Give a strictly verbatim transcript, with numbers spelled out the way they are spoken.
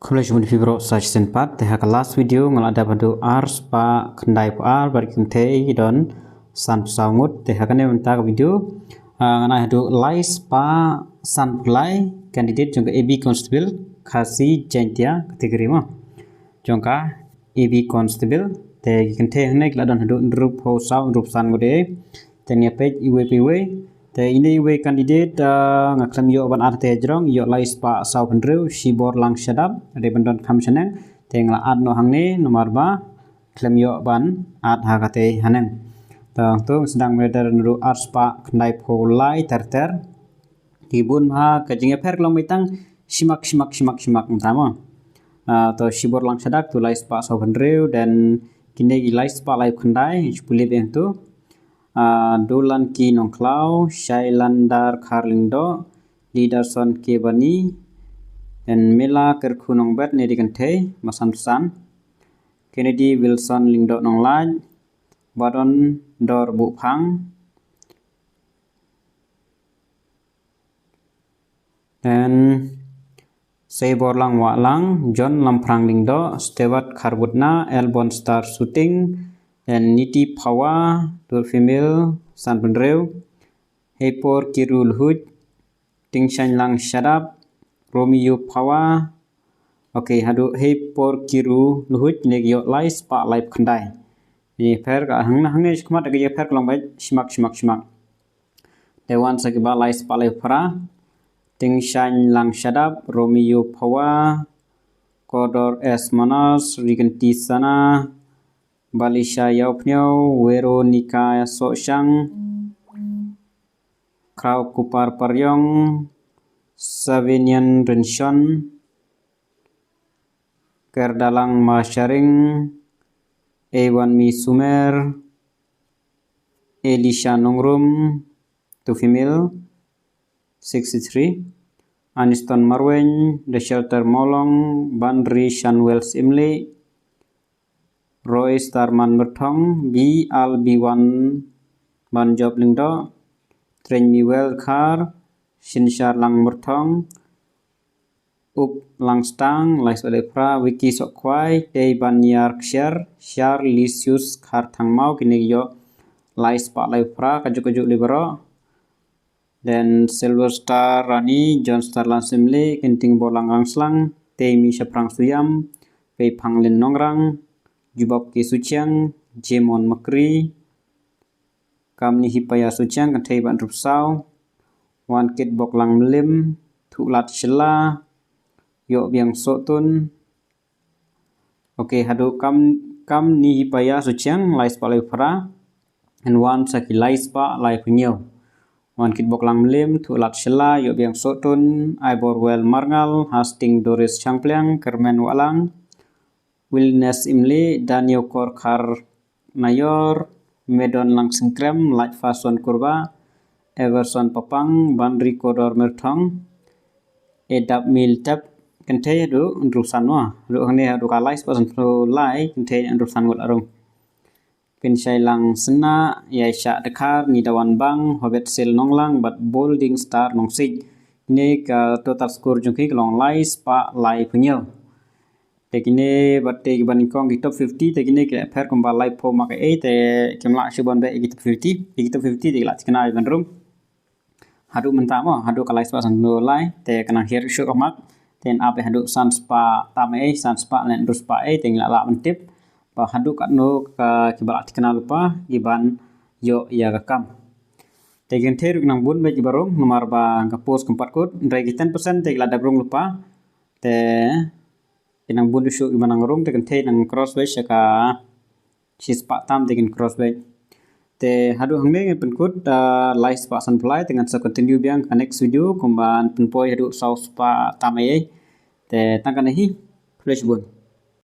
Khublei shibun ïa phi baroh sa shisien pat. Te ha ka last video nga la dep haduh ar spah khyndai phew ar bad kynthei ki don san phew saw ngut. Te ha kane mynta ka video, ah, ngan ai haduh lai spah san phew lai candidate jong ka A B Constable Khasi Jaintia category mo. Jong ka A B Constable. Te ki kynthei hangne ki la don haduh hynriew phew saw, hynriew phew san ngut de. Te ngin ïa peit iwei pa iwei. Te ine iwei candidate, ah, nga khlem ïoh ban add te hajrong, ïoh lai spah saw phew hynriew, Shibor Lang Shadap, dei ban don kham shaneng. Te nga la add noh hangne, namar ba khlem ïoh ban add ha kata haneng. Te to sdang mynta haduh ar spah khyndai phew lai ter ter. Ki bun bha, ka jingïapher ka long beit tang shimak, shimak, shimak, shimak mynta mo. Ah, to Shibor Lang Shadap to lai spah saw phew hynriew, then kine ki lai spah lai phew khyndai, shu pule biang to. Ah, Dolanki Nongkhlaw, Shailandar Kharlyngdoh, Leaderson Kebani, then Mela Kyrkhu Nongbet, ne dei kynthei, ba san phew san. Kennedy Wilson Lyngdoh Nonglait, Badon Dor Buphang, then Seiborlang Wahlang, John Lamphrang Lyngdoh, Stewart Kharbutna, Elbon Star Shooting, then Niti Phawa, to female, san phew hynriew, Heipor Kiru Luhuj, Tingshaiñ Lang Shadap, Romeo Phawa. Okay, haduh Heipor Kiru Luhuj ne ki ïoh lai spah lai phew khyndai. Ïapher ka hang, hangne shakhmat ka ïapher ka long beit shimak, shimak, shimak. Te wan sa kiba lai spah lai phew phra. Tingshaiñ Lang Shadap, Romeo Phawa, Kodor S Manas, Riganti Sana, Balisha Ïawphniaw, Veronica Sohshang, Kraw Kupar Pariong, Savinian Rynshon, Kerdalang Masharing, Ewanmi Sumer, Elisha Nongrum, to female, sixty-three, Aniston Marwein, The Shelter Mawlong, Banri Shanwell Syiemlieh, Roy Starman Myrthong, B Albiwan Banjop Lyngdoh, Treñmiwel Khar, Synshar Lang Myrthong, Up Langstang, lai spah lai phew phra, Vicky Sohkhwai, Tei Banyar Ksher, Sharlicious Kharthangmaw, kine ki ïoh lai spah lai phew phra, kajuh kajuh lei baroh. Then Silver Star Rani, John Starlan Syiemlieh, Kynting Borlang Rangslang, Teimi Shaphrang Suiam, Pei Phanglin Nongrang, Jubab K Suchiang, Jemon Makri, Kamni Hipaya Suchiang, kynthei ba hynriew phew saw, Wankit Boklang Mlim, Thulat Shylla, Ïohbiang Sohtun. Okay, haduh Kam, Kamni Hipaya Suchiang, lai spah lai phew phra, and wan sa ki lai spah lai phew hynñiew. Wankit Boklang Mlim, Thulat Shylla, Ïohbiang Sohtun, Aiborwell Marngal, Hasting Doris Shangpliang, Kyrmen Wahlang, Wilnes Imli, Daniel Korkhar Nayor, Medon Langsingkrem, Lait Fason Kurba, Everson Papang, Banri Kodor Myrthong, Edap Mil Tep, kynthei haduh hynriew san wa. Haduh hangne haduh ka lai spah san phew lai, kynthei hynriew san ngut la rung. Pynshai Lang Sna, Ïaishah Dkhar, Nidawan Bang, Hobet Sil Nonglang, bad Bolding Star Nongsing. Kine ka total score jong ki ka long lai spah lai phew hynñiew. Te kine bad te kiba nyngkong ki top fifty, te kine ki la pher kumba lai phew mark ei, te kim lah shuh ban beh ki top fifty, ki top fifty te ki la thikna ban rung. Haduh mynta mo, haduh ka lai spah san phew lai, te ka nang hiar shuh ka mark, te yn ap haduh san spah tam ei, san spah lane hynriew spah ei, te ngi la lah ban tip ba haduh katno ka kiba la thikna lypa, kiban ïoh ïa ka kam. Te kynthei ruh ki nang bun bha kiba rung, namar ba ka post kam pat kut, hynrei ki ten percent te ki la dep rung lypa, te ki nang bun shuh kiba nang rung, te kynthei nang cross beit sha ka shi spah tam te kin cross beit. Te haduh hangne ngan pynkut, ah, lai spah san phew lai, te ngan sa continue biang ka next video kumban pynpoi haduh saw spah tam ei. Te tang katne hi, khublei shibun.